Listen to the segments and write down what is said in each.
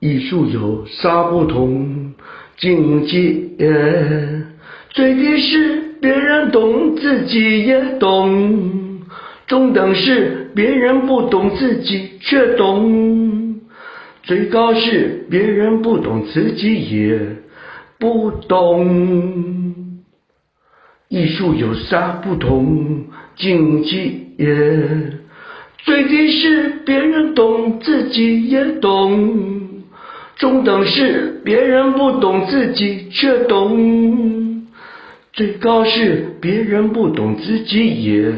藝術有啥不同境界？最低是別人懂，自己也懂；中等是別人不懂，自己卻懂；最高是別人不懂，自己也不懂。藝術有啥不同境界？最低是別人懂，自己也懂；中等是別人不懂，自己卻懂；最高是別人不懂，自己也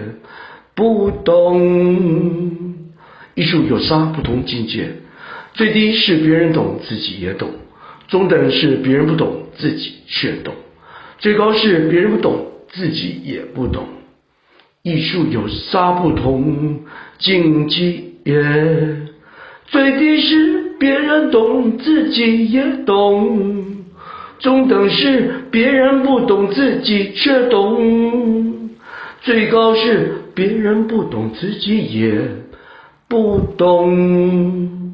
不懂。藝術有啥不同境界？最低是別人懂，自己也懂；中等是別人不懂，自己卻懂；最高是別人不懂，自己也不懂。藝術有啥不同境界？最低是別人懂，自己也懂；中等是別人不懂，自己卻懂；最高是別人不懂，自己也不懂。